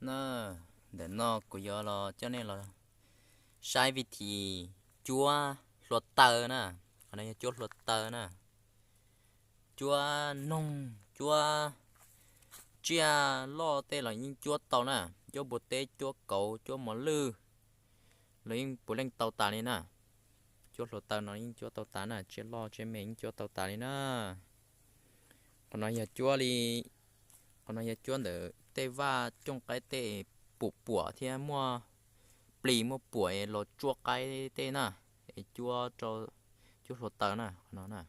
Na, ntawm no kuv yuav los coj nej los saib vij thim cuab hlua taw na. Qhov no yog cuab hlua taw na. Cuab noog, cuab tsiaj loj tej los yeej cuab tau na. Cuab npua teb, cuab kauv, cuab mos lwj los yeej puav leej tau tas li na. Cuab hlua taw no yeej cuab tau tas na, tsiaj loj tsiaj me yeej cuab tau tas li na. Qhov no yog cuab li, qhov no yog cuab ntawm tej vaj cooj qaib tej pum puam thiab muaj plis muaj puam es los tsuab qaib tej na, es cuab rau, cuab hlua taw na, qhov no na.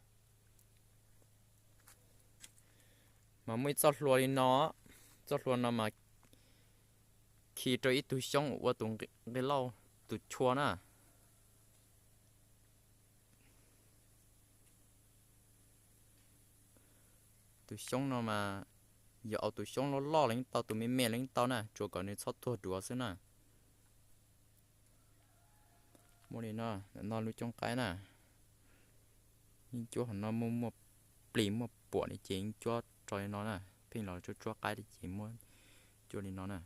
Mas muaj ib txoj hlua li no, txoj hlua no mas khi rau ib tug xyoob ua tus nqi lauj tus chua na. Tus xyoob no mas yog au tus xyoob loj loj los yeej tau, tus me me los yeej tau na, tsuas kom nws txhob tuag duav xwb na. Muaj li no, ntawm no lub cooj qaib na, yeej cuab hauv no muaj, muaj plis muaj puam li ces yeej cuab rau li no na, pheej los tsuab tsuab qaib li ces muab cuab li no na.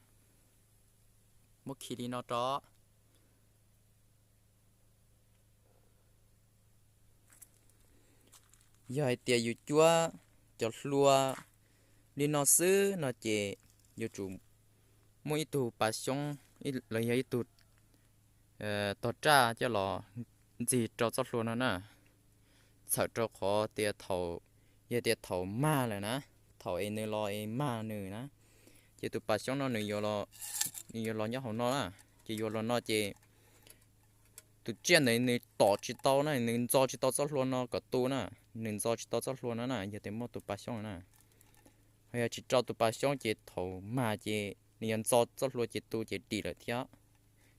Muab khi li no rau. Yog hais tias yus cuab cov hlua li no xwb no ces yuav tsum muaj ib tug pas xyoob los yog ib tug tog raj coj los ntxig rau txoj hlua no na. Txhawm rau qhov tias thaum, yog tias thaum mag lawm na, thaum es nws los es mag nws na, ces tus pas xyoob no nws yuav los nyob hauv no na. Ces yuav los no ces tus tsiaj ntawd nws tom tsis tau na, nws ntxo tsis tau txoj hlua no kom tu na, nws ntxo tsis tau txoj hlua no na, yog tias muaj tus pas xyoob na. Ho yog tsis rau tus pas xyoob ces thaum mag ces nws yuav ntxo txoj hlua ces tu ces dim lawm thiab.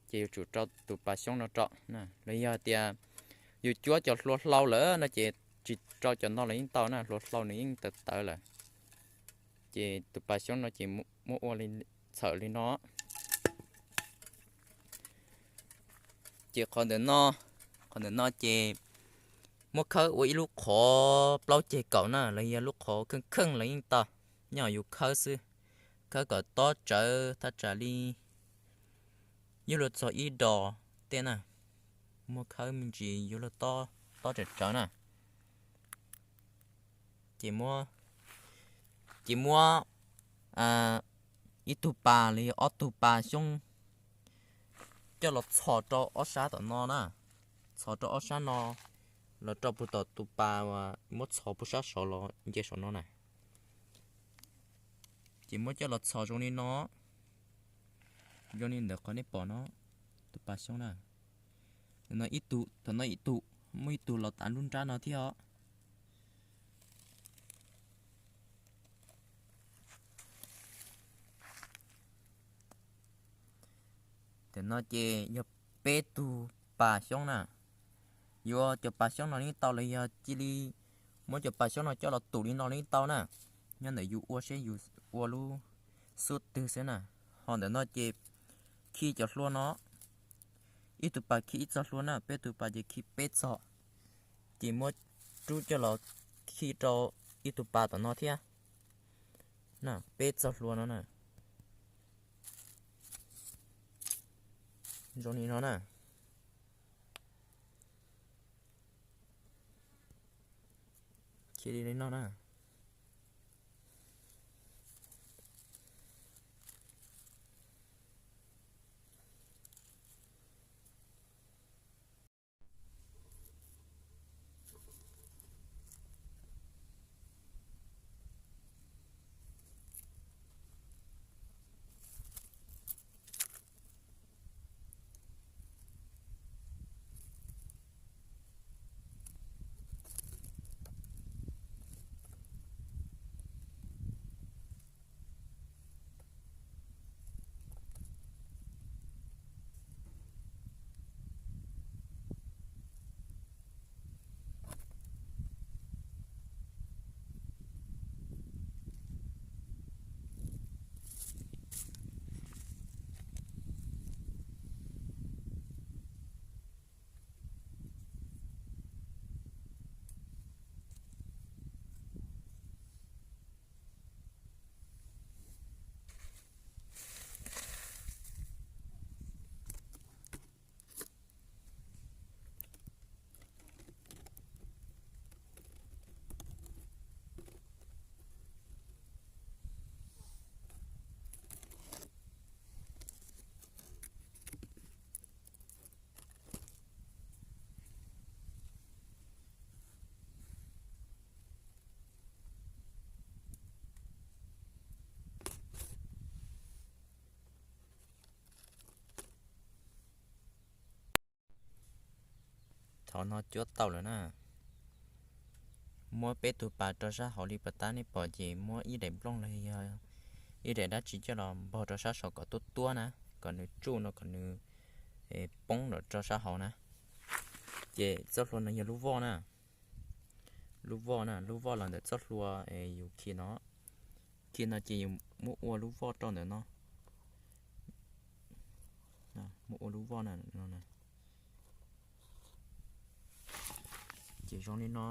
Ces yuav tsum rau tus pas xyoob no rau na. Los yog tias yus cuab cov hlua hlau lawm no ces tsis rau cov no los yeej tau na, hlua hlau nws yeej tawv tawv lawm. Ces tus pas xyoob no ces muab ua li, txhawm li no. Ces qhov ntawm no, qhov ntawm no ces muab khawb ua ib lub qhov plaub ceg kaum na, los yog lub qhov kheej kheej los yeej tau, nyob yus khawb xwb. Khawb kom tob tsawv thaj tsam li yuav luag txog ib dos tej na, muab khawb me ntsis yuav luag tob tsawv tsawv na. Ces muab, ces muab ib tug pas los yog ob tug pas xyoob coj los txhos rau ob sab tom no na, txhos rau ob sab no los rau puag tom tus pas uas muab txhos puag sab saud los nce saum no na. Ces muab coj los txhos zoo li no, zoo li ntawm qhov nej pom no, tus pas xyoob na. Thaum no ib tug, thaum no ib tug, muaj ib tug los tav nruab nrab no thiab os. Thaum no ces yog peb tug pas xyoob na. Yuav cov pas xyoob no yeej tau los yog cia li muab cov pas xyoob no coj los tus li no yeej tau na. Nyob ntawm yus ua seb yus ua lub xub twg xwb na. Ho ntawm no ces khi cov hlua no, ib tug pas khi ib txog hlua na, peb tug pas ces khi peb txog. Ces muab rub coj los khi rau ib tug pas tom no thiab. Na, peb txog hlua no na. Zoo li no na. Khi li no na. Qhov no cuab tau lawm na. Muab peb tug pas rau sab hauv li pas tab nej pom ces muab ib daim nplooj los yog ib daim dab tsi coj los npog rau sab saud kom tuab tuab na, kom nws tsuj no kom nws poob rau sab hauv na. Ces txoj hlua no yog lub voj na, lub voj na, lub voj los ntawm txoj hlua yus khi no. Khi no ces yus muab ua lub voj rau ntawm no, muab ua lub voj no. Ces zoo li no.